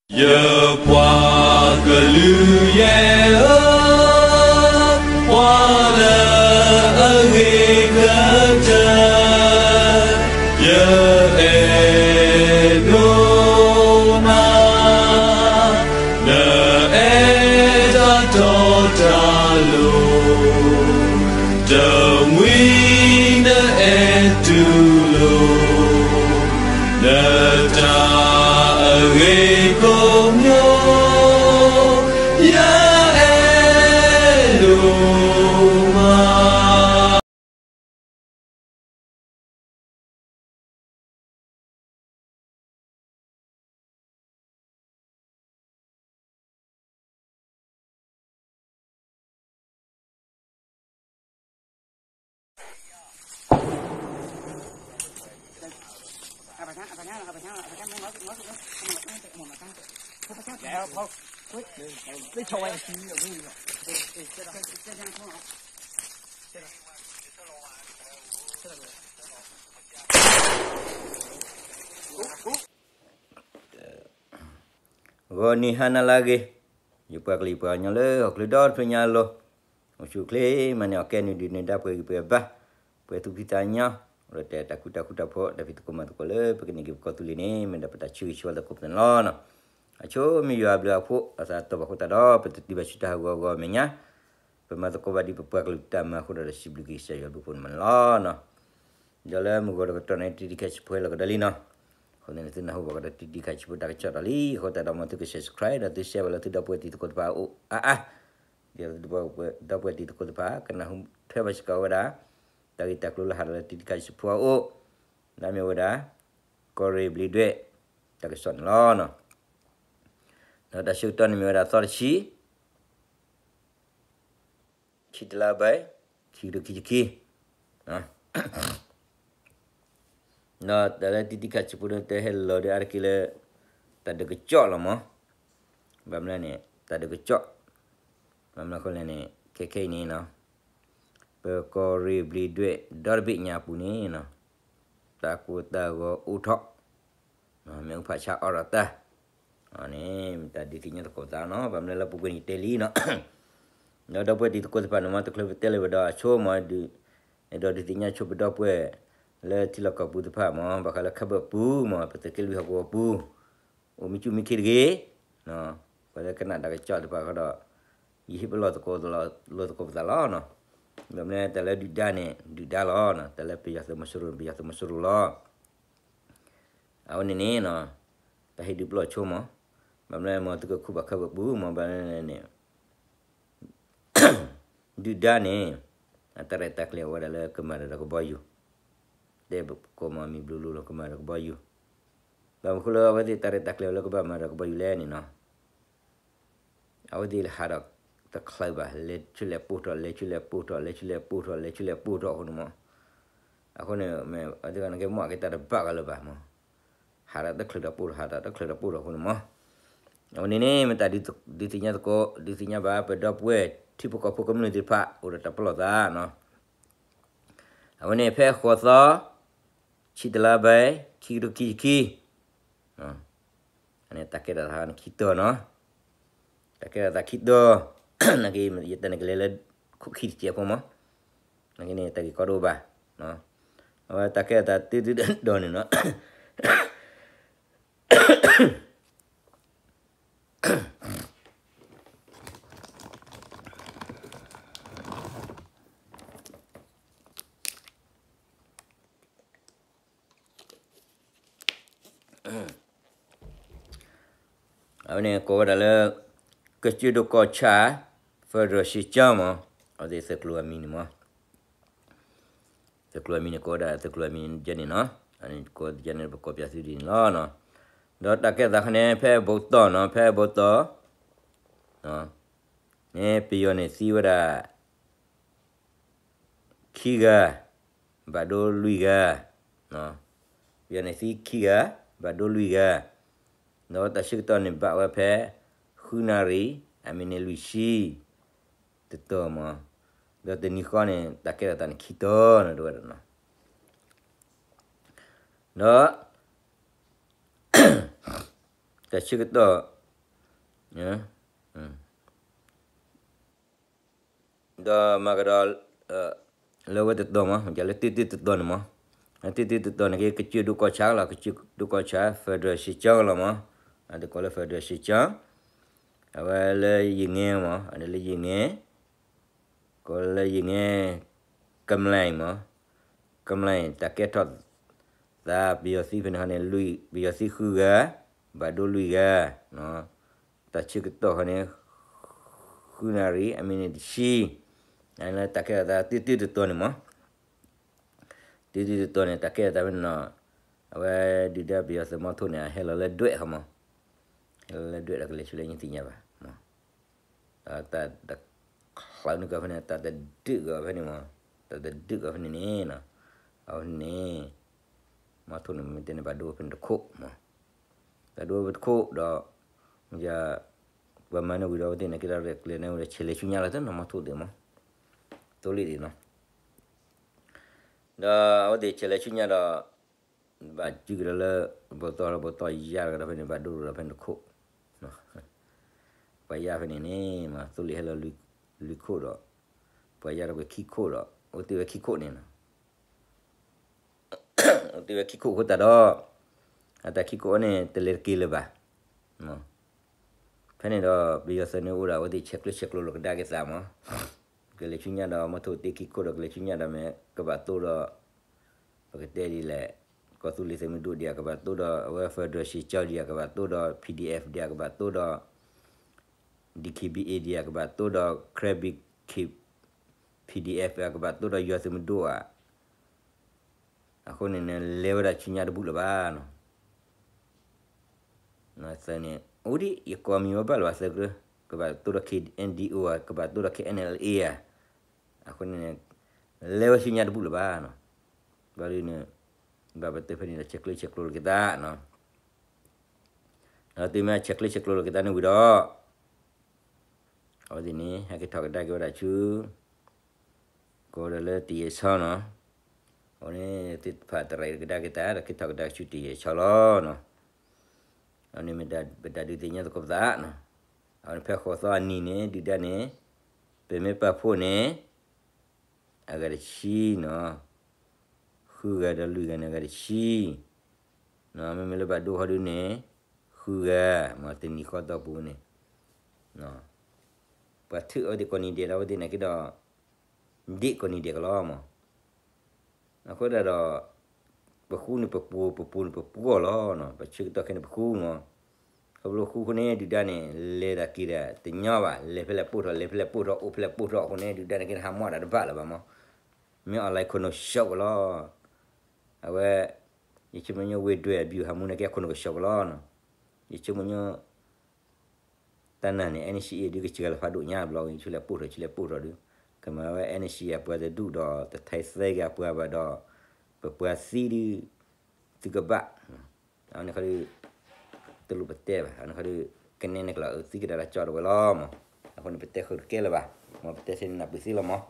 ယပှၤကလုာ်ယဲၢ်ဧၢ, ပှၤလၢအဂ့ၤကတၢၢ်, ယအဲၣ်ဒိးနၤ, နအဲၣ်တၢ်တီတၢ်လိၤ, တမှံၤနအဲၣ်တူၢ်လိာ် နတၢ်အဂ့ၤကိးမံၤ, ယအဲၣ်ဒိးမး. ဂီၤနံၤဟါနၤလၢအဂ့ၤ, ယပှၤကလုာ်ယပှၤကညီလၢဟီၣ်ခိၣ်ဒီတဖျၢၣ်ညါအလီၢ်, အိၣ်ဆူၣ်အိၣ်ချ့မးန့ၣ် အီၣ်ကဲနုာ်ဒုးနုာ်ဒါပှဲၤဂံၢ်ပှဲၤဘါ, ပှဲၤသူၣ်ဖှံသးညီ, အိၣ်ဒီးတဲတၢ်ဃူတၢ်ဖိး တၢ်ဖံးသကိးမၤသကိးလၢပကန့ၢ်က့ၤပကီၢ်သူလ့ၤန့ၣ် မ့ၢ်ဒၣ်ပတၢ်ဆၢဂ့ၤဆၢဝါသကိးပသးန့ၣ်လီၤ. အဆိမ့ၢ်ယွၤအဘျုးအဖှိၣ်အသးတီၢ်ဘၣ်အဃိသတးဒီး ပတတုၤဘၣ်ဆူတၢ်ဟးဂီၤအဂီၢ်အမဲာ်ညါ, ပမၤသကိးဘၣ်ဒ်ပပှၤကလုာ်တၢ်မၤအဃိဒီး ဒီးစံးဘျုးက့ၤကစၢ်ယွၤဘျုးဖှိၣ်န့ၣ်မးန့ၣ်လီၤ. ဒီးလၢမုၢ်ဂီၤတကတီၢ်န့ၣ် တံတံခါဆံးဖိဟဲလီၤကဒီးလံနီၤ, အဃိန့ၣ် သုနၢ်ဟူဘၣ်ကဒီးတံတံခါဆံးဖိတၢ်ကစီၣ်ဒီးလံ, အဃိသတးဒီးမ်သုက subscribe ဒီးသု share ဘၣ်လၢသုဒီပုၢ်ဝဲၢ်တံၤသကိးတဖၣ်အအိၣ်အါအါ, ဒီးသုဒီပုၢ်ဝဲၢ်တံၤသကိးတဖၣ် ကနၢ်ဟူထွဲဘၣ်စ့ၢ်ကီးဝဲဒၣ် တၢ်ဂ့ၢ်တၢ်ကျိၤလၢဟးဒီးလၢတံတံခါဆံးဖိအအိၣ်, လၢအမ့ၢ်ဝဲဒၣ် ကီၢ်ရ့ၣ်ဘျံးဒွဲၣ် တၢ်ကစီၣ်န့ၣ်လီၤ. ဒီးတၢ်ဆၢကတီၢ်န့ၣ်မ့ၢ်ဝဲဒၣ်သီတဆံ ခံတလါဘၢၣ် ခံကထိခံဆံခံ, ဒီးတၢ်လၢတံတံခါဆံးဖိဒီး တဟဲလီၤဒီးအါတက့ၢ်လၢ တၢ်ဒုးကစီၣ်လီၤမး, ဘၣ်မနုၤန့ၣ် တၢ်ဒုးကစီၣ်, ဘၣ်မနုၤအဃိလဲၣ်န့ၣ် ခဲခဲအံၤန့ၣ်နီၤ, ပကီၢ်ရ့ၣ်ဘျံးဒွဲၣ်ဒီတဘ့ၣ်ညါအပူၤန့ၣ်နီၤ, တၢ်ကိၢ်တၢ်ဂီၤအိၣ်ထီၣ် မ့ၣ်အူဖးဆါအီၣ်ဒီးတၢ်, န့ၣ် မ့ၢ်တၢ်ဒုးသ့ၣ်ညါသကိးသးနီၤ, ဘၣ်မနုၤလၢပူၤကွံာ်န့ၣ်တဲလံနီၤ, ဒီးဒီပုၢ်ဝဲၢ်တံၤသကိးတဖၣ်န့ၣ်မး တချုးပတဲလၢၤဘၣ်ဒီးအဆိမး, အဲၣ်ဒိးဒုးသ့ၣ်ညါဆိပဒီပုၢ်ဝဲၢ် လၢထံလီၢ်ကီၢ်ပူၤတဖၣ်မး, ဘၣ်ဃးလၢခဲဘၢၣ်ပူၤမး, ပသုးက့လွံၢ်ဟီၣ်ကဝီၤပူၤ အိၣ်မံဆူၣ်မံခ့တဂ့ၤ, ပှၤလၢကနၣ်တၢ်ကစီၣ်တဖၣ်ဃီဒီး ယဟ့ၣ်ပလီၢ်သကိးလိာ်သကိးပသးလီၤနီၤ, ဘၣ်မနုၤတၢ်လၢဒုၣ်ဒါန့ၣ် ဒုၣ်ဒါလီၤ, တၢ်လၢပယီၤသုးမီၤစိရိၤန့ၣ် ပယီၤသုးမီၤစိရိၤလီၤ. အဝဲန့ၣ်န့ၣ် တၢ်ဟ့ၣ်ဒုးပလီၢ်ဆိမး, ဘၣ်မနုၤမး သုကခူၣ်ဘၣ်ခဲဘၢၣ်ပူၤမး, ဘၣ်မနုၤန့ၣ် ဒုၣ်ဒါန့ၣ် အတၢ်ရဲၣ်တၢ်ကျဲၤအိၣ်ဝဲဒၣ်လၢကမၤတၢ်ဒီးကဘီယူၤ, တဲပကိးမးမံၤဘျုးလူလီၤ ကမၤဒီးကဘီယူၤ, ဘၣ်မနုၤဃိလၢအဝဲသ့ၣ်တၢ်ရဲၣ်တၢ်ကျဲၤအိၣ်လၢကဘၣ်မၤဒီးကဘီယူၤလဲၣ်န့ၣ်နီၤ, အဝဲသ့ၣ်ဟးဒီးတချုးဘၣ်, လဲၤဆူလဲၤပိၢ်ထီၣ် လဲၤဆူလဲၤပိၢ်ထီၣ် လဲၤဆူလဲၤပိၢ်ထီၣ် လဲၤဆူလဲၤပိၢ်ထီၣ်အဃိန့ၣ်မး, အဃိန့ၣ် မ့ၢ်အဝဲသ့ၣ်ကနၣ်က့ၤမ့ၢ်က့ၤတၢ်တဘၣ်ကလၢၤဘၣ်မး, ဟးဒီးတချုးဒီးပိၢ်ထီၣ် ဟးဒီးတချုးဒီးပိၢ်ထီၣ်အဃိန့ၣ်မး, အဝဲန့ၣ်န့ၣ် မ့ၢ်တၢ်ဒုးသ့ၣ်ညါသကိး ဒုးသ့ၣ်ညါဘၣ် ပဒီပုၢ်ဝဲၢ်ထံဖိကီၢ်ဖိကမျၢၢ်သ့ၣ်တဖၣ် အိၣ်ဒီးတၢ်ပလီၢ်သးနီၤ, အဝဲန့ၣ်ဖဲဃိးသီ ဆံတလါဘၢၣ် ခံကထိခံဆံခံ, တၢ်ကဲထီၣ်သးန့ၣ်ခံတီၤနီၤ, တၢ်ကဲထီၣ်သးခံတီၤ, နာ်က့ ယတၢ်န့ၣ်ကလဲၤလၢ ခိၣ်ခံတစဲးဖိမး, နာ်က့န့ၣ် တၢ်ဂ့ၢ်ကီတအိၣ်ဘၣ်, အဝဲတၢ်ကဲထီၣ်သးတုၤတုၤဒီးန့ၣ်နီၤ အဝဲန့ၣ်ကိးဝဲဒၣ်လၢ ကစၢၢ်ဒိၣ်ကီၢ်ဆၣ် federal system မး, အဝဲသ့ၣ်သုးကျိၤအမံၤန့ၣ်မး, သုးကျိၤအမံၤန့ၣ် ကိးဝဲဒၣ်သုးကျိၤအမံၤယဲန့ၣ်နီၤ, ကိးယဲန့ၣ် ပကိးပၠးသုဒ်န့ၣ်လီၤ. ဒီးတၢ်ကဲထီၣ်သးခါန့ၣ် ဖဲဘိးတီၢ်နီၤ, ဖဲဘိးတီၢ် န့ၣ် ပယီၤန့ၣ်သံဝဲဒၣ် ခံဂၤ ဘၣ်ဒိလွံၢ်ဂၤ, ပယီၤန့ၣ်သံခံဂၤ ဘၣ်ဒိလွံၢ်ဂၤ, ဒီးတၢ်ဆၢကတီၢ်န့ၣ်ဘၣ်ဝဲဖဲ ဃုနၣ်ရံၣ် အမံးနံးလွံၢ်ဆံ တတီၤမး, ဒီးတနံၤဃီန့ၣ် တၢ်ကဲထီၣ်သးန့ၣ်ခံတီၤန့ၣ် တဲဝဲဒၣ်နီၤ, ဒီး တၢ်ဆၢကတီၢ် ဒီးမၤကဒီး လၢဝဲတတီၤမး မ့ၢ်လၢတ့တ့တတီၤန့ၣ်မး, တ့တ့တတီၤန့ၣ်က့ ကစၢၢ်ဒိၣ်ကီၢ်ဆၣ်လီၤ, ကစၢၢ်ဒိၣ်ကီၢ်ဆၣ် federal စ့ကၠီလီၤမး, အတကိးလၢ federal စ့ကၠီ, အဝဲလၢယံၤငဲမး အဝဲလၢယံၤငဲ, ကိးလၢယံၤငဲ ကမျၢၢ်မး, ကမျၢၢ် တၢ်ကဲထီၣ်သးပယီၤသုးဖဲန့ၣ်ဟီန့ၣ် လွံၢ် ပယီၤသုးဃုဂၤ, ဘၣ်ဒိလွံၢ်ဂၤ, တၢ်ဆၢကတီၢ်ဃီန့ၣ် ဃုနၣ်ရံၣ် အမံးနံးတဆံ, လၢတၢ်ကဲထီၣ်သးတ့တ့တတီၤန့ၣ်မး, တ့တ့တတီၤန့ၣ် တၢ်ကဲထီၣ်သးဖဲန့ၣ်နီၤ, အဝဲဒုၣ်ဒါပယီၤသုးမီထိၣ်န့ၣ် အဟဲလီၤလၢဒွဲၣ်ဃီမး, ဟဲလီၤလၢဒွဲၣ်ဒီးကလဲၤဆူလဲၣ်ညါသ့ၣ်ညါဘၣ် ဒီးတၢ်တချးန့ၢ်ကီၢ်ဖဲန့ၣ် တၢ်တဒုးကီၢ်ဖဲန့ၣ်မး, တၢ်တဒုးကီၢ်ဖဲန့ၣ်န့ၣ်နီၤ, အဝဲန့ၣ် မီထိၣ်န့ၣ် မ့ၢ်တဲန့ၣ် ဘၣ်ဒိဖဲန့ၣ်တခိၣ်မး, ဘၣ်ဒိဖဲတခိၣ်ဒီး မ့ၢ်ယ ပှၤမၤန့ၢ်ဝံၤဒီး အဝဲသ့ၣ်န့ၣ်က့ဒီးရဲၣ်ကျဲၤန့ၢ်ဝံၤဒီး ဆဲးလဲၤဆူညါလီၤတနီၤ မီထိၣ်သ့ၣ်မး, သိလ့ၣ်ဒ်နီၤ, ဒီးအဝဲသ့ၣ်ဆဲးလဲၤဆူညါဒီး ဘၣ်စုကဒီးလၢ ဘိးသီလၢဘိးသီယါကဒီးဖဲန့ၣ် ဘၣ်ဒိဒီးဖဲန့ၣ်တခိၣ်, ပှၤယါဖဲန့ၣ်န့ၣ် မ့ၢ်သိလ့ၣ်ဟဲလီၤလွံၢ်ခိၣ်ဒီး ပှၤယါဒီးပှၤခံခိၣ်ဒီး အိၣ်တ့ၢ်ဝဲခံခိၣ်န့ၣ်နီၤ, အိၣ်တ့ၢ်ဝဲခံခိၣ်အဃိသတးဒီး အတၢ်ခံခိၣ်အံၤန့ၣ် တလဲၤတက့ၤလၢၤဘၣ်, ဖဲန့ၣ်ဒီး ပယီၤသုးန့ၣ်အိၣ်ဒီးအဝဲသ့ၣ်ဆဲးကျၢဆဲးကျိးလိာ်ကဒါက့ၤသးမး, ကလဲၤဆူညါဒီး မီထိၣ်တ့ခံခိၣ်ဒီး ကလဲၤဆူညါဒီးမ့ၢ်ကဘၣ်သိဒီး ပကတဲဒ်လဲၣ်, ကီၢ်သူလ့ၤသုးမုၢ်ဒိၣ်ဒံးဧါ ကဘၣ်သိဒီး အဝဲ federal စ့ကၠီဒံးဧါ ကဘၣ်သိဒီး PDF ဒံးဧါ ကဘၣ်သိဒီး DKBA ဒံးဧါ ကဘၣ်သိဒီး Karen Big Kip PDF ဧါ ကဘၣ်သိဒီးယွၤသုးမုၢ်ဒိၣ်ဧါ, အဃိန့ၣ်န့ၣ် လဲၤဝဲဒၣ်ဆူညါတဘူၣ်လၢၤဘၣ်နီၤ, သုးန့ၣ် အိၣ်ဒံးယကိးမံၤဝဲဘၣ်လၢၤဘၣ်သုးကြၢး, ကဘၣ်သိဒီး KNDO ဧါ ကဘၣ်သိဒီး KNLA ဧါ, အဃိန့ၣ်န့ၣ် လဲၤဝဲဆူညါတဘူၣ်လၢၤဘၣ်နီၤ, ဘျီဒ်န့ၣ် ဘၣ်ပတုာ်ဖဲန့ၣ်ဒီး ဆဲးကျၢဆဲးကျိးလိာ်က့ၤသးနီၤ, ဒီးတုၤမ့ၢ်ဆဲးကျၢဆဲးကျိးလိာ်က့ၤသးန့ၣ်ဝံၤဒီး အဝဲသ့ၣ်န့ၣ် ဟဲက့ၤထီၣ်ကဒါက့ၤဝဲဒၣ်ဆူ ကိးဝဲဒၣ်လၢတယဲၢ်ဆီနီၤ, အဝဲန့ၣ်သ့ၣ်တဖၣ်တရံးကဒါက့ၤသး ဒီးက့ၤထီၣ်ကဒါက့ၤဆူတယဲၢ်ဆီလီၤနီၤ, အဝဲန့ၣ်မ့ၢ်ပတၢ်ဒုးသ့ၣ်ညါသကိးပသးနီၤ, အဝဲန့ၣ်ဖဲဃိးသီအနံၤန့ၣ် ဒုၣ်ဒါန့ၣ် ပမ့ၢ်ပာ်ဖှိၣ်န့ၣ် အဂၤတဆံနီၤ, ဃုဂၤဒီးလွံၢ်ဂၤန့ၣ် အဂၤတဆံ မ့မ့ၢ်လၢဘၣ်ဒိဟီဒုန့ၣ် ဃုဂၤ, မ့ၢ်တနံၤဃီတီၢ်ပူၤန့ၣ် ပှၤထုးအဝဲသ့ၣ်ကိးနံၤဒဲးဒီး အဝဲသ့ၣ်န့ၣ်က့ဒီး ဒ့ၣ်ကိးနံၤဒဲးကလီၤမး, အဃိသတးဒီး ပဃူန့ၣ်ပပူၤ ပပူၤန့ၣ်ပပူၤအီၤလီၤ, ပဆၢကတီၢ်ခဲန့ၣ်ပဃူမး, ခီဖျိဃူဃိန့ၣ် ဒုၣ်ဒါန့ၣ် လဲၤတၢ်က့ၤတၢ်တညီဘၣ်, လဲၤဖဲလဲၣ်ပိၢ်ထီၣ် လဲၤဖဲလဲၣ်ပိၢ်ထီၣ် အိၣ်ဖဲလဲၣ်ပိၢ်ထီၣ်အဃိန့ၣ် ဒုၣ်ဒါန့ၣ်က့ဟးမီၢ်တၢ်တဘၣ်လၢၤဘၣ်မး, မ့ၢ်အီၣ်လဲၣ်ခိၣ်နူာ်ရှော့ကလီၤ, အဝဲ ယဆိကမိၣ်ညီဝ့ၢ်ဒွဲၣ်အဘံၣ်ဟးမူန့ၣ်က့အခိၣ်နူာ်ကရှော့ကလီၤနီၤ, ယဆိကမိၣ်ညီ တၢ်နၢ်န့ၣ် NCA ဒုးကစှၤလီၤဖးဒိၣ်ညါဘျီ ဆူလဲၣ်ပိၢ်ထီၣ် ဆူလဲၣ်ပိၢ်ထီၣ်ဒုး, ကမၤဝဲ NCA အပှၤတဒူၣ်ဒီး တထဲသဲက့ၤအပှၤဘၣ်ဒီး ပပှၤသံဒုး သုကဘၣ်, အန့ၣ်ခီဒုး တလိၣ်ပတဲဘၣ်, အန့ၣ်ခီဒုး ကနဲန့ၣ်ကလီၤအုးသံကဒါလၢကၠီတဝဲလီၤမး, အဃိန့ၣ် ပတဲဃုာ်တကဲလၢၤဘၣ်, မ်ပတဲဆ့ၣ်နီၤပၢၢ်သ့လီၤမး,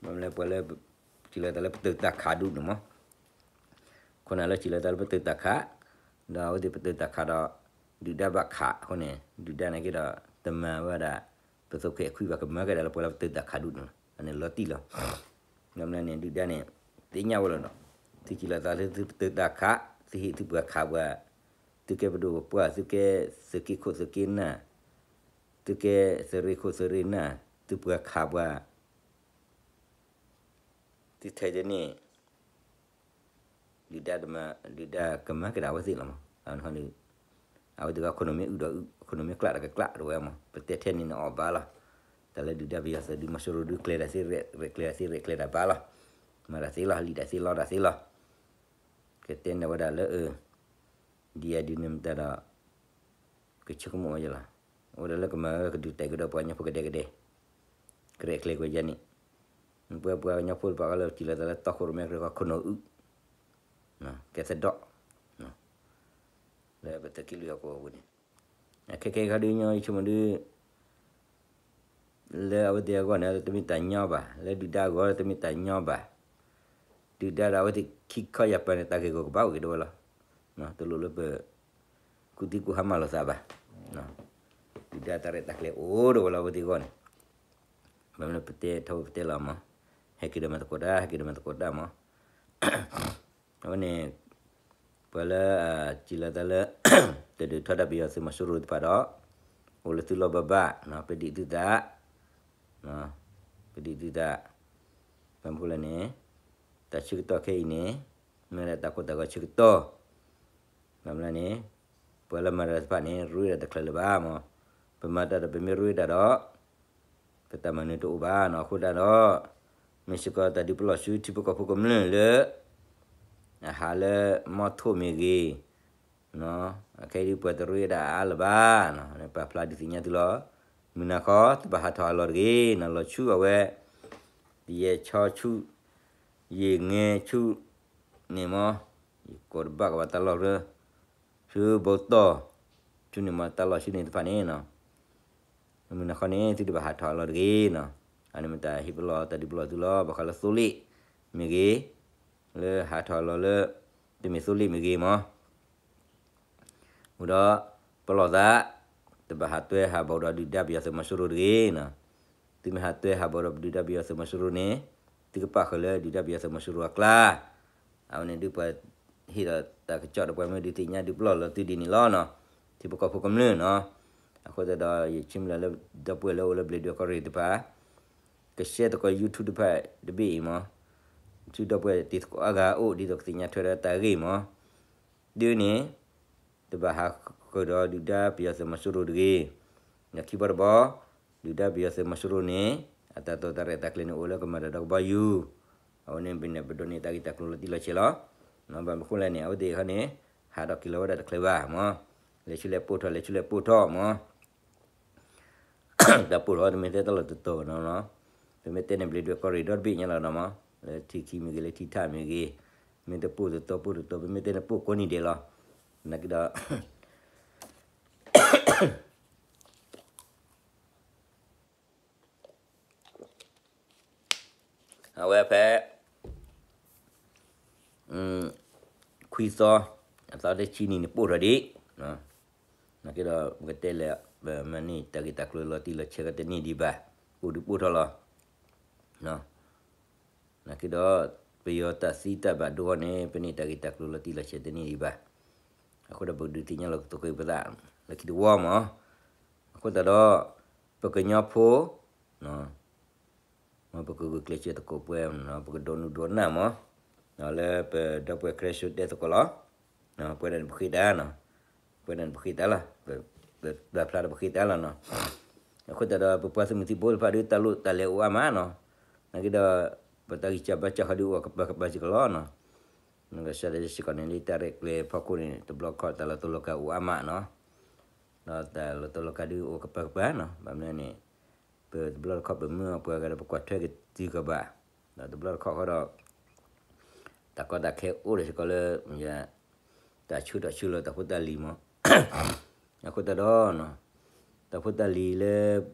မ့ၢ်လၢပှၤလၢ စံးလီၤသးလၢပတုာ်တၢ်ခးဒူၣ်န့ၣ်မး ခိၣ်နၢ်လၢစံးလီၤသးလၢပတုာ်တၢ်ခး, ဒီးအဝဲသ့ၣ်ပတုာ်တၢ်ခးဒီး ဒုၣ်ဒါဘၣ်ခးအဃိန့ၣ် ဒုၣ်ဒါန့ၣ်က့ဒီး တမၤဝဲဒၣ် ပသိးခဲအခွံဘၣ် ကမၤကဒါလၢပှၤလၢပတုာ်တၢ်ခးဒူၣ်န့ၣ် အန့ၣ်လီၤတံၢ်လီၤ. နမ့ၢ်န့ၣ် ဒုၣ်ဒါန့ၣ် သ့ၣ်ညါဝဲလီၤဒီး သုစံးလီၤသးလၢသုပတုာ်တၢ်ခး, သုဟ့ၣ်သုပှၤခးပှၤ, သုကဲပဒိၣ်ပပှၢ်, သုကဲသုးက့ခိၣ်သုးက့နၢ်, သုကဲသုးရ့ၣ်ခိၣ်သုးရ့ၣ်နၢ်, သုပှၤခးပှၤ သုထဲတန့ၢ် ဒုၣ်ဒါတမၤ ဒုၣ်ဒါကမၤကဒါအဝဲသ့ၣ်လီၤမး. အဝဲသ့ၣ်ကခိၣ်နူာ်မ့ၢ်အုၣ်ဒီးအုၣ်, ခိၣ်နူာ်မ့ၢ်ကျးဒီးကကျးတဝဲမး. ပတဲထဲန့ၣ်န့ၣ်အီၣ်ဘၣ်လီၤ. တၢ်လၢဒုၣ်ဒါပယီၤသုးဒုးမၤစိရိၤဒုးကျဲၤဒၣ်သ့ ရဲၣ်ကျဲၤဒၣ်သ့ ရဲၣ်ကျဲၤဒၣ်ဘၣ်လီၤ. မၤတၢ်သ့လီၤ, လံၣ်တၢ်သ့ လီတၢ်သ့လီၤ. ကတဲန့ၢ်ဝဲဒၣ်လၢ ဒ်အံၤဒ်န့ၣ်မတၤဒီး ကဆိကမိၣ်ဝဲယလီၤ. အိၣ်ဒီးလၢကမၤကဒုးတဲာ်ကဒီးပှၤကညီဖိကဒဲကဒဲ, ကရဲၣ်ကျဲၤကွံာ်ယၤန့ၣ်, ပှၤပှၤကညီဖိတဖၣ်ဃီလၢစံးလီၤသးလၢတီခိၣ်ရိၣ်မဲကရၢခီခိၣ်နူာ်အုၣ်, ကဲသဒီး, လၢပသုးက့လွံၢ်ဟီၣ်ကဝီၤပူၤန့ၣ်, အခဲခဲခီဒုးညီယဆိကမိၣ်ဒုး လၢအဝဲသ့ၣ်အဂီၢ်န့ၣ် တမ့ၢ်တၢ်ညီဘၣ်, လၢဒုၣ်ဒါအဂီၢ်တမ့ၢ်တၢ်ညီဘၣ်. ဒုၣ်ဒါဒီးအဝဲသ့ၣ်ခံခီယၤပၤန့ၣ် တၢ်ဂ့ၢ်ဂီၢ်ကဘၣ်အိၣ်က့ၤဒိဝဲလီၤ. တလိၣ်လၢပ ကူၣ်သံကူၣ်ဟါမၢ်လိာ်သးဘၣ်. ဒုၣ် ဒုၣ်ဒါတၢ်ရဲၣ်တၢ်ကျဲၤအိၣ်ဒီးဝဲလီၤဝဲသ့ၣ်အဂီၢ်န့ၣ်, ဘၣ်မနုၤပတဲထီၣ်ပတဲလီၤမး, ဟဲက့ၤဒီးမၤသကိးတၢ် ဟဲက့ၤဒီးမၤသကိးတၢ်မး, အဝဲန့ၣ် ပှၤလၢ စံးလီၤသးလၢ တဒုးထီဒါပယီၤသုးမီၤစိရိၤသ့ၣ်တဖၣ်ဒီး အိၣ်လၢသုလီၢ်ဘၣ်ဘၣ်, ပဒံးသုသး, ပဒံးသုသး, ဘၣ်မနုၤလဲၣ်န့ၣ် တၢ်ဆၢကတီၢ်ခဲအံၤန့ၣ် မ့ၢ်ဒၣ်တၢ်ကိၢ်တၢ်ဂီၤဆၢကတီၢ်, ဘၣ်မနုၤလဲၣ်န့ၣ် ပှၤလၢမၤတၢ်တဖၣ်န့ၣ် ရ့ဒၣ်တချုးလၢၤဘၣ်မး, ပမၤတၢ်ဒီးပမ့ၢ်ရ့ဒၣ်ဒီး ပတၢ်မၤနၢၤတအိၣ်ဘၣ်နီၤ, အဃိဒၣ်ဒီး မ့ၢ်စ့ၢ်ကီးတၢ်ဒုးပလီၢ်ဆူထံဖိကီၢ်ဖိကမျၢၢ်လၢ အဟးလၢမီထိၣ်မ့ၢ်ဂ့ၤ, အခဲအံၤဒုးပှၤတရ့ဒၣ်အါလၢၤဘၣ်, ပာ်ဖျါဒုးသ့ၣ်ညါသုလီၤ, မုၢ်နၤခီ တဘၣ်ဟးထီၣ်ဟးလီၤတဂ့ၤနီၤ, လီၤဆူအဝဲ ယဲၢ်ဆီဆူၣ်, ယဲၢ်ငဲဆူၣ်န့ၣ်မး, ယကိးတဘၣ်ကဘၣ်တၢ်လီၢ်ရၢ ဆူဘိတီၢ် ဆူန့ၣ်မး တၢ်လီၢ်ဆူန့ၣ်တဖၣ်န့ၣ်နီၤ, မုၢ်နၤခီန့ၣ် သုတဘၣ်ဟးထီၣ်ဟးလီၤတဂ့ၤနီၤ, အန့ၣ်မ့ၢ်တၢ်ဟ့ၣ်ပလီၢ်တၢ်ဒုးပလီၢ်သုလီၤ, ဘၣ်ဃးလၢသိလ့ၣ်မ့ၢ်ဂ့ၤ, လၢဟးထီၣ်လီၤလၢ တမ့ၢ်သိလ့ၣ်မ့ၢ်ဂ့ၤမး အိၣ်ဒီး ပလီၢ်သး တဘၣ်ဟးတွဲဟးဘၣ်ဒီးဒုၣ်ဒါပယီၤသုးမီၤစိရိၤတဂ့ၤနီၤ, သုမ့ၢ်ဟးတွဲဟးဘၣ်ဒီးဒုၣ်ဒါပယီၤသုးမီၤစိရိၤန့ၣ် သုကပာ်ဃုာ်လၢဒုၣ်ဒါပယီၤသုးမီၤစိရိၤအကျါ, အဝဲန့ၣ်ဒုးပှၤဟ့ၣ်ဒီးတၢ်ကစီၣ်ဒီးပှၤမၢဒုးသ့ၣ်ညါဒုးပလီၢ်လီၤသုဒ်န့ၣ်လီၤနီၤ, ထံဖိကီၢ်ဖိကမျၢၢ်နီၤ, အဃိသတးဒီး ယဆၢမုၢ်လၢ်လၢ ဒီပုၢ်ဝဲၢ်လၢအိၣ်လၢဘျ့းဒွဲၣ်ကီၢ်ရ့ၣ်တဖၣ် ကshareသကိး YouTube တဖၣ်တဘ့ၣ်အံၤမး, ဆူဒီပုၢ်ဝဲၢ်တံၤသကိးအါဂၤအိၣ်ဒ်သိးကသ့ၣ်ညါထွဲဒီးတၢ်ဂ့ၢ်မး, ဒ်န့ၣ် တဘၣ်ဟးဃုာ်ဒီးဒုၣ်ဒါပယီၤသုးမီၤစိရိၤတဂ့ၤ, ဒီးခံဘီတဘီ ဒုၣ်ဒါပယီၤသုးမီၤစိရိၤန့ၣ် အတၢ်တိာ်တၢ်ရဲၣ်တၢ်ကျဲၤန့ၣ် အိၣ်လၢကမၤတၢ်ဒီကဘီယူၤ, အဝဲန့ၣ်ပန့ၣ် ပဒိးန့ၢ်တၢ်ဂ့ၢ်တၢ်ကျိၤလီၤတံၢ်လီၤဆဲးလီၤ, ဘၣ်မနုၤဃိလဲၣ်န့ၣ် အဝဲသ့ၣ်ခီန့ၣ် ဟးထီၣ်က့ၤလီၤဝဲဒၣ်တချုးဘၣ်မး, လဲၤဆူလဲၤပိၢ်ထီၣ် လဲၤဆူလဲၤပိၢ်ထီၣ်မး တၢ်ပိၢ်ထီၣ်တမ့ၢ်ထဲတၢ်လီၢ်တတီၤနီၤ, ပမ့ၢ်တဲန့ၣ် ဘျ့းဒွဲၣ်ကီၢ်ရ့ၣ်ဒီတဘ့ၣ်ညါလီၤနီၤမး, လၢထံခံမ့ၢ်ဂ့ၤ လၢထံထးမ့ၢ်ဂ့ၤ, မ့ၢ်တပိၢ်တတီၤပိၢ်တတီၤ ပမ့ၢ်တဲန့ၣ်ပိၢ်ကိးနံၤဒဲးလီၤ, နာ်က့ဒီး အဝဲဖဲ ခွံသီ အသီတဆံနံၤန့ၣ်ပိၢ်ထီၣ်ဒံး, နာ်က့ဒီး ပကတဲလဲၣ် ပမၤန့ၢ်တၢ်ဂ့ၢ်တၢ်ကျိၤလီၤတံၢ်လီၤဆဲးကတန့ၢ်ဒံးဘၣ်, အိၣ်ဒုးပိၢ်ထီၣ်လီၤ နာ်က့ဒီး ပယီၤတၢ်သံတၢ်ဘၣ်ဒိအဃိန့ၣ် ပန့ၢ်တၢ်ဂ့ၢ်တၢ်ကျိၤလီၤတံၢ်လီၤဆဲးတန့ၢ်ဒံးဘၣ်, အဃိဒီးပကဒုးသ့ၣ်ညါလီၤကသကိးပသး လၢခံတဝီမး, အဃိသတးဒီး ပကညီဖိ မ်ပကဂုာ်ကျဲးစၢးသကိးပှဲၤ ပကဒိးနုာ်ဒိးနၢ်မး, လၢပဒီပုၢ်ဝဲၢ်ခရံာ်ဖိတဲသကိးလီၤ, ပှဲၤဒၣ်န့ၣ်ပဃ့တၢ်နီၤ, ပှဲၤဒၣ်န့ၣ်ပဃ့တၢ်လီၤ, ပပျၢ်ဖျါဒီးပဃ့တၢ်လီၤနီၤ, အဃိသတးဒီး ပပှၤသုးမုၢ်သံၣ်ဘိတဖၣ်ဒုးတၢ်လိၣ်တၢ်လဲၤအိၣ်အါမးနီၤ, နာ်က့ဒီး ပတၢ်ဂံၢ်စၢ်ဘါစၢ်ဃီဒုးအိၣ်ကပၤကပၤစ့ၢ်ကီးလီၤနီၤ, ကစၢ်ဒၣ်စ့ၢ်ကီးန့ၣ် လၢတၢ်ရဲၣ်ကျဲၤဖီခိၣ်န့ၣ် တဘျီခီၣ်တၢ်လီၤတိၢ်လီၤကၤအိၣ်အါမးနီၤ, ဒီးတၢ်လီၤတိၢ်လီၤကၤဒုးအိၣ်ကပၤကပၤနီၤ, ဘၣ်မနုၤန့ၣ် ပတဘျီတခီၣ်ပမၢအပှၤဂၤဒီး ပကွၢ်ထွဲကသံကဘၣ်, ဒီးတဘျီတခီၣ်ဃီဒီး တၢ်ကီတၢ်ခဲအိၣ်ဒီးစ့ၢ်ကီးလၢ တၢ်ဆူးထီၣ်ဆူးလီၤတၢ်ဖိတၢ်လံၤမး, အဃိသတးဒီး တၢ်ဖိတၢ်လံၤလၢ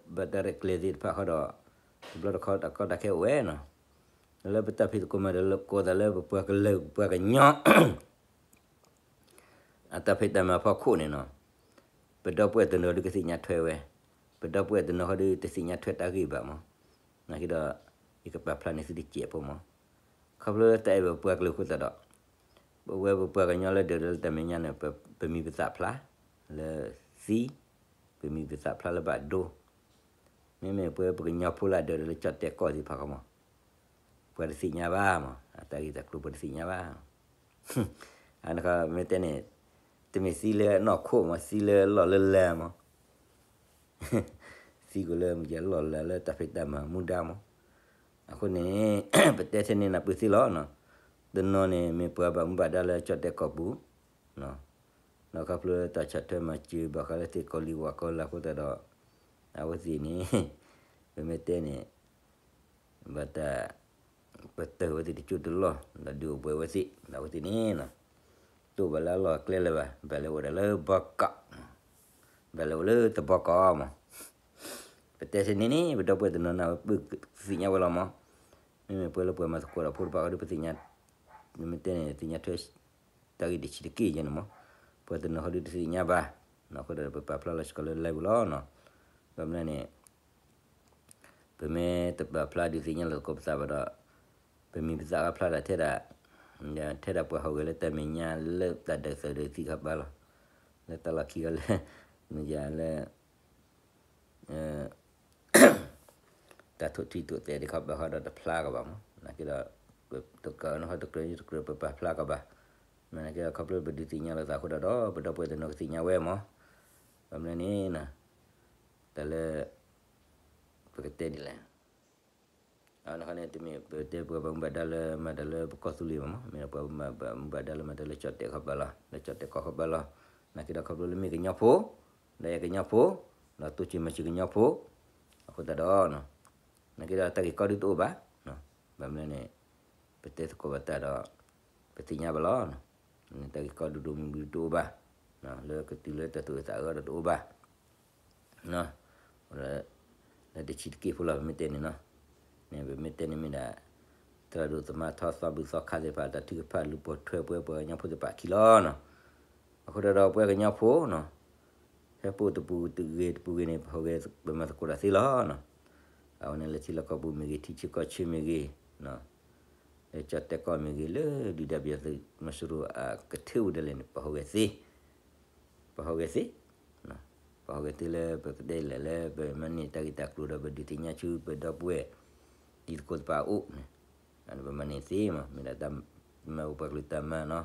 ဘၣ်တၢ်ရဲၣ်ကျဲၤသ့ၣ်တဖၣ်ဃီဒီး တဘျီတခီၣ်တၢ်ကီတၢ်ခဲအိၣ်ဝဲနီၤ, လၢပတၢ်ဖံးသကိးမၤဒီးလၢကိးသးလၢပပှၤကလုာ်ပပှၤကညီ အတၢ်ဖံးတၢ်မၤဖီခိၣ်န့ၣ်နီၤ, ပဒီပုၢ်ဝဲၢ်တနီၤဒုးကသ့ၣ်ညါထွဲဝဲ, ပဒီပုၢ်ဝဲၢ်တနီၤဃီဒုးတသ့ၣ်ညါထွဲတၢ်ဂ့ၢ်ဘၣ်မး, နာ်က့ဒီး ယကပာ်ဖျါန့ၢ်သုတစဲးဖိမး, ခီဖျိလၢတၢ်အဲၣ်ပပှၤကလုာ်အဃိသတးဒီး ပဝဲပပှၤကညီလၢဒၢးလၢတၢ်မဲာ်ညါန့ၣ် ပမံၤပသးဖျါ လၢသံ, ပမံၤပသးဖျါလၢဘၣ်ဒိ, မ့မ့ၢ်ပဝဲပကညီဖိလၢအဒၢးလၢကၠီၣ်တဲာ်ကီၢ်သ့ၣ်တဖၣ်ဃီမး, ပှၤတသ့ၣ်ညါဘၣ်မး, အတၢ်ဂ့ၢ်တၢ်ကျိၤပှၤတသ့ၣ်ညါဘၣ်, အန့ၣ်မ့ၢ်တဲန့ၣ် တမ့ၢ်သံလၢနီၢ်ခိမး သံလၢလီၢ်လၢလၢမး သံကွံာ်လၢမုၢ်ကလီၢ်လၢလၢတၢ်ဖံးတၢ်မၤမူဒါမး, အဃိန့ၣ် ပတဲထဲန့ၣ်နၢ်ပၢၢ်သ့လီၤ, တနီၤန့ၣ်မ့ၢ်ပှၤဘၣ်မူဘၣ်ဒါလၢကၠီၣ်တဲာ်ကီၢ်ပူၤ, ဒီးခီဖျိတၢ်ဆီၣ်ထွဲမၤစၢၤဘၣ်ဃးလၢသ့ၣ်ကီးလံၤဝၣ်ကီးလၤအဃိသတးဒီး အဝဲသ့ၣ်န့ၣ် ပမ့ၢ်တဲန့ၣ် ဘၣ်တၢ် ပတၢၢ်ဝဲသ့ၣ်တကၠိတလီၢ် ဒီးဒုးအိၣ်ပှဲၤဝဲသ့ၣ် ဒီးအဝဲသ့ၣ်န့ၣ် တအိၣ်ဘၣ်လၢအလီၢ်အကျဲလၢၤဘၣ်, ဘၣ်လဲၤအိၣ်ဒၣ်လၢဘီကီး, ဘၣ်လဲၤအိၣ်လၢတဘီကီးမး, ပတဲထဲန့ၣ်န့ၣ် ပဒီပုၢ်ဝဲၢ်တနီၤန့ၣ် ပသ့ၣ်ညါဝဲလီၤမး, မ့မ့ၢ်ပှၤလၢပှၤမၤသကိးတၢ်ဖိတဖၣ်ဃီဒီးပသ့ၣ်ညါ, မ့မ့ၢ်တဲန့ၣ် သ့ၣ်ညါထွဲ တၢ်ဂ့ၢ်တဆံးတက့ၢ်ယဲန့ၣ်မး, ပှၤတနီၤဃီဒီးတသ့ၣ်ညါဘၣ်, အဃိဒီးပပာ်ဖျါလီၤစ့ၢ်ကီးလၢ live လီၤနီၤ, ဘၣ်မနုၤန့ၣ် ပမ့ၢ်တပာ်ဖျါဒုးသ့ၣ်ညါလိာ်သကိးပသးဘၣ်ဒီး ပမံၤပသၣ်ဃါဖျါဒၣ်ထဲဒၣ် ထဲဒၣ်ပှၤဟူးဂဲၤလၢတၢ်မဲာ်ညါလၢတၢ်ဒၢးသၢၣ်ဒၢးသံခီပၤလီၤ. လၢတၢ်လီၢ်ခံဂၤလၢ မ့ၢ်ယၤလၢ တၢ်ထိၣ်ထံတိာ်သဲးဒံးခီပၤဃီဒီးတဖျါကဘၣ်မး, နာ်က့ဒီး တကးန့ၣ်ဃီတကြၢးတကြၢးပပာ်ဖျါကဘၣ်, နာ်က့ဒီးခီဖျိပဒုးသ့ၣ်ညါလိာ်သးအဃိဒီး ပဒီပုၢ်ဝဲၢ်တနီၤကသ့ၣ်ညါဝဲမး, ဘၣ်မနုၤန့ၣ် တၢ်လၢ ပကတဲဒ်လဲၣ် အန့ၣ်တမ့ၢ်ပတဲပှၤဘၣ်မူဘၣ်ဒါလၢမၤတၢ်လၢပကီၢ်သူလ့ၤဘၣ်မး, မ့ၢ်ဒီးပှၤဘၣ်မူဘၣ်ဒါလၢမၤတၢ်လၢကၠီၣ်တဲာ်ခီပၤလီၤ, လၢကၠီၣ်တဲာ်ကီၢ်ခီပၤလီၤ, နာ်က့ဒီးခီဖျိလၢမ့ၢ်ကညီဖိ, ဒီးအဲၣ်ကညီဖိ, ဒီးတိစၢၤမၤစၢၤကညီဖိ, အဃိသတးဒီး နာ်က့ဒီးတၢ်ဂ့ၢ်ကီဒုတအိၣ်ဘၣ်, ဘၣ်မနုၤန့ၣ် ပတဲသကိးဘၣ်တၢ်ဒီး ပသ့ၣ်ညါဘၣ်လီၤ, တၢ်ဂ့ၢ်ကီဒုဒိၣ်မုၢ်မုၢ်တအိၣ်ဘၣ်, လၢကတုၤလၢတၢ်သူၣ်အုးသးအုးဒီးတအိၣ်ဘၣ် လၢတဆံးတက့ၢ်ဖိလီၤ ပမ့ၢ်တဲန့ၣ်နီၤ, န့ၣ်ပမ့ၢ်တဲန့ၣ်မ့ၢ်ဒၣ် သရၣ်ဒိၣ်သမါထီသီဘူၣ်သီခါသ့ၣ်တဖၣ် တၢ်ထုကဖၣ်လူၤပိာ်ထွဲပဝဲပှၤကညီဖိသ့ၣ်တဖၣ်အခံလီၤနီၤ, အဃိဒီးပဝဲကညီဖိနီၤ, ဖဲပအိၣ်တပူၤတဂ့ၤတပူၤဂ့ၤန့ၣ် ပဟူးဂဲၤပမၤသကိးတၢ်သ့လီၤနီၤ, အဝဲန့ၣ်လၢထံလီၢ်ကီၢ်ပူၤမ့ၢ်ဂ့ၤ ထံဆၢကီၢ်ဆၢမ့ၢ်ဂ့ၤ လၢကၠီၣ်တဲာ်ကီၢ်မ့ၢ်ဂ့ၤ လၢဒုၣ်ဒါပယီၤသုးမီၤစိရိၤအကထၢပူၤဒၣ်လဲာ်န့ၣ် ပဟူးဂဲၤသ့, ပဟူးဂဲၤသ့, ပဟူးဂဲၤသ့လၢပကတဲလဲၣ်လၢပမၤန့ၢ်တၢ်ဂ့ၢ်တၢ်ကျိၤဒီးပဒုးသ့ၣ်ညါဆူပဒီပုၢ်ဝဲၢ် တံၤသကိးတဖၣ်အအိၣ်န့ၣ်, ပမၤန့ၢ်သ့မး မ့ၢ်ဒၣ်တၢ်မၤပှၤကလုာ်တၢ်မၤနီၤ,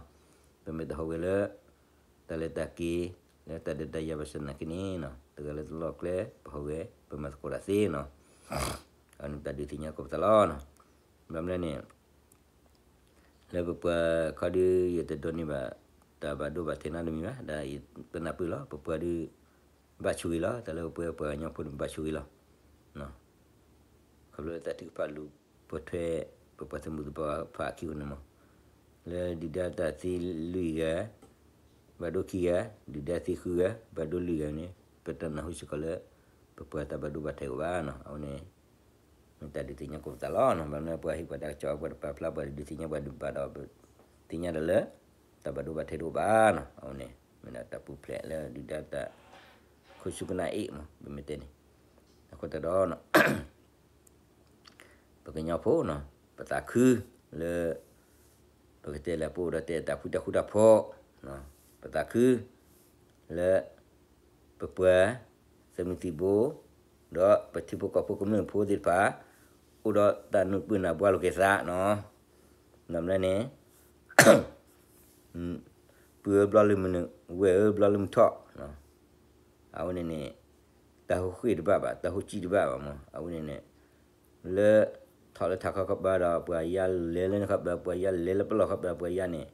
ပမ့ၢ်တဟူးဂဲၤလၢ တၢ်လဲၤတၢ်က့ၤ လၢတၢ်ဒုးတၢ်ယၤဘၣ်ဆၣ်သနာ်က့န့ၣ်နီၤ တဂၤလၢတလီၢ်ကျဲ ပဟူးဂဲၤ ပမၤသကိးတၢ်သ့နီၤ, အန့ၣ်တၢ်ဒုးသ့ၣ်ညါသကိးပသးလီၤနီၤ, ဘၣ်မနုၤန့ၣ် လၢပပှၤခီဒု ယတဒိးန့ၢ်ဘၣ် တၢ်ဘၣ်ဒိဘၣ်ထံးနီတမံၤဘၣ်, ဒီးယတနၢ်ပၢၢ်လီၤ ပပှၤဒု ဘၣ်ဆိၣ်ဂ့ၤလီၤ တၢ်လၢပပှၤပှၤကညီဖိန့ၣ် ဘၣ်ဆိၣ်ဂ့ၤလီၤ ခီဖျိလၢတၢ်ထုကဖၣ်လူၤပိာ်ထွဲ ပပှၤသုးမုၢ်သ့ၣ်တဖၣ်အခံန့ၣ်မး, လၢဒုၣ်ဒါတၢ်သံလွံၢ်ဂၤ, ဘၣ်ဒိခံဂၤ, ဒုၣ်ဒါသံဃုဂၤ ဘၣ်ဒိလွံၢ်ဂၤန့ၣ် ပတနၢ်ဟူစ့ၢ်ကီးလၢ ပပှၤတၢ်ဘၣ်ဒိဘၣ်ထံးအိၣ်ဘၣ်နီၤ, အဝဲန့ၣ် မ့ၢ်တၢ်ဒုးသ့ၣ်ညါသကိးပသးလီၤနီၤ, ဘၣ်မနုၤပှၤဟ့ၣ်ပှၤတၢ်ကစီၣ် ပှၤတပာ်ဖျါပှၤဒုးသ့ၣ်ညါပှၤဒုးဘၣ်ဒီး သ့ၣ်ညါဒီးလၢ တၢ်ဘၣ်ဒိဘၣ်ထံးတအိၣ်ဘၣ်နီၤ, အဝဲန့ၣ် မ့ၢ်ဒၣ်တၢ်ပူၤဖျဲးလၢဒုၣ်ဒါတၢ် ခိၣ်ဆူကနၣ်အ့ၣ်မး ပမ့ၢ်တဲန့ၣ်, အဃိသတးဒီး ပကညီဖိနီၤ ပသးခုလၢ ပကတဲလၢပအိၣ်ဒီးတဲတၢ်ဖုတၢ်ဃူတၢ်ဖိး, ပသးခုလၢ ပပှၤသုးမုၢ်သံၣ်ဘိ ဒီးပထံဖိကီၢ်ဖိကမျၢၢ်ဖိသ့ၣ်တဖၣ် အိၣ်ဒီးတၢ်နုာ်ပၢၢ်နၢ်ပှၢ်လိာ်က့ၤသးနီၤ, ဘၣ်မနုၤန့ၣ် ပုၢ်ဧၢဘျီလၢမုၢ်နုာ် ဝဲၢ်ဧၢဘျီလၢမုၢ်ထီၣ် အဝဲန့ၣ်န့ၣ် တၢ်ဟိဃ့ၢ်တဘၣ်ဘၣ် တၢ်ဟိစံၣ်တဘၣ်ဘၣ်မး အဝဲန့ၣ်န့ၣ် လၢ ထီၣ်လၢထးခီခီပၤဒီး ပှၤယါလဲၤလၢန့ၣ်ခီပၤ ပှၤယါလဲၤလၢပလီၢ်ခီပၤ ပှၤယါန့ၣ်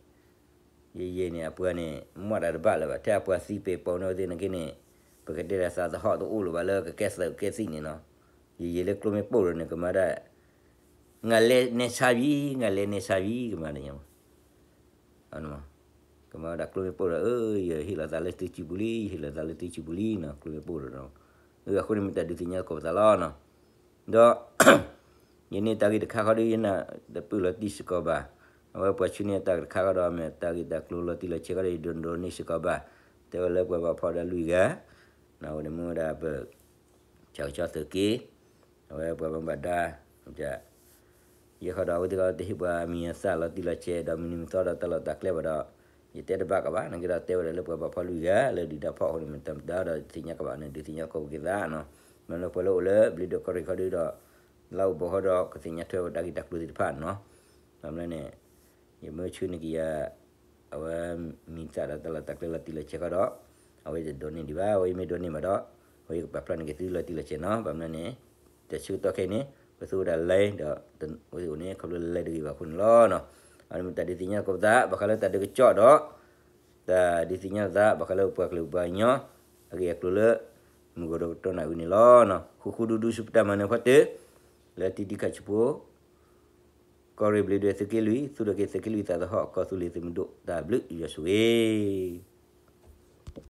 ယဲယဲန့ၣ် အပှၤန့ၣ် မ့ၢ်တၢ်တဘၣ်လၢၤဘၣ် ထဲအပှၤသံပ့ၤပိာ်န့ၣ်သ့ၣ်နာ်က့န့ၣ် ပကတဲဒၣ်သးသဟီၣ်တအိၣ်လၢၤဘၣ်လၢကကဲသုးကဲသံၣ်န့ၣ်နီၤ, ယဲယဲလၢကျိမ့ၢ်ပိၢ်ဒီးန့ၣ် ကမၤဒၣ် ငါလဲၤနဲဆါယံၤ ငါလဲၤနဲဆါယံၤ ကမၤဒၣ်ညါ ကမၤဝဲဒၣ်ကျိမ့ၢ်ပိၢ်ဒီး အၢ ယဟ့ၣ်လီၤသးလၢသုစုပူၤလံ ယဟ့ၣ်လီၤသးလၢသုစုပူၤလံနီၤ ကျိမ့ၢ်ပိၢ်ဒီး အဃိန့ၣ်မ့ၢ်တၢ်ဒုးသ့ၣ်ညါသကိးပသးလီၤနီၤ, ဒီး ယန့ၢ်တၢ်ဂ့ၢ်တခါဃီဒီး ယနၢ်တပၢၢ်လီၤတံၢ်စ့ၢ်ကီးဘၣ်, အဝဲပှၤဆူန့ၢ်တၢ်ဂ့ၢ်တခါဃီဒီး မ့ၢ်တၢ်ဂ့ၢ်တၢ်ကျိၤလီၤတံၢ်လီၤဆဲးဃီဒီး ယဒိးန့ၢ်စ့ၢ်ကီးဘၣ်, တဲဝဲလၢပှၤဘၣ်ဖီၣ်ဒီးလွံၢ်ဂၤ အဝဲန့ၣ်မ့ၢ်ဝဲဒၣ်ပ ဆၣ်ကဆီသုးက့ အဝဲပှၤဘၣ်မူဘၣ်ဒါ ယဲဃီဒီးအဝဲသ့ၣ်ဃီတဟ့ၣ်ပှၤမံၤအသၣ်လီၤတံၢ်လီၤဆဲးဒီးမုၢ်နံၤမုၢ်သီဒီးတၢ်လီၢ်တၢ်ကျဲဘၣ်ဒီး ယတဲတဘၣ်ကဘၣ် နာ်က့ဒီးတဲဝဲဒၣ်လၢပှၤဘၣ်ဖီၣ်လွံၢ်ဂၤ လၢဒုၣ်ဒါဖီၣ်အဃိန့ၣ် မ့ၢ်တၢ်မတၤဒီးသ့ၣ်ညါကဘၣ်န့ၣ် ဒုးသ့ၣ်ညါသကိးက့ၤသးနီၤ, မ့ၢ်လၢပှၤလၢအိၣ်လၢဘျ့းဒိၣ်ကီၢ်ရ့ၣ်ခီဒုဒီး လၢအိၣ်ဘီဃီဒီးကသ့ၣ်ညါထွဲဝဲတၢ်ဂ့ၢ်တၢ်ကျိၤသ့ၣ်တဖၣ်နီၤ, ဘၣ်မနုၤန့ၣ် ယမၢဆူန့ၢ်က့ၤယၤ အဝဲမံၤသၣ်ဒီးတၢ်လီၢ်တၢ်ကျဲလီၤတံၢ်လီၤဆဲးဃီဒီး အဝဲယတဒိးန့ၢ်ဒံးဘၣ် အဝဲယမ့ၢ်ဒိးန့ၢ်ဘၣ်ဒီး အဝဲယကပာ်ဖျါန့ၢ်က့ၤသုလီၤတံၢ်လီၤဆဲးနီၤ, ဘၣ်မနုၤန့ၣ် တၢ်ဆၢကတီၢ်ခဲအံၤန့ၣ် ပသူဝဲဒၣ် line ဒီး အဝဲသ့ၣ်အိၣ်န့ၣ် ခီဖျိလၢ line တဂ့ၤဘၣ်အဃိန့ၣ်လီၤနီၤ, အဝဲန့ၣ်မ့ၢ်တၢ်ဒုးသ့ၣ်ညါသကိးပသး ဘၣ်ဃးလၢတၢ်ဒုးကစီၣ်ဒီး တၢ်ဒုးသ့ၣ်ညါသး ဘၣ်ဃးလၢပှၤကလုာ်ပှၤကညီ အဂ့ၢ်အကျိၤလၢ မုၢ်ကီၤဒီးကတီၢ်နၢ်ဝံၤန့ၣ်လီၤနီၤ, ဃူဃူဒူဒူဆူပတၢ်မၤနၢၤဖီတၢၢ် လၢတံၤဒံးခးဆူဖိ ကီၢ်ရ့ၣ်ဘျ့းဒိၣ်သုးက့လွံၢ် သူၣ်ထီၣ်က့ၤသုးက့လွံၢ်သးသဟီၣ် ကီၢ်သူလ့ၤသုးမုၢ်ဒိၣ် တၢ်ဘျုးယွၤဆိၣ်ဂ့ၤ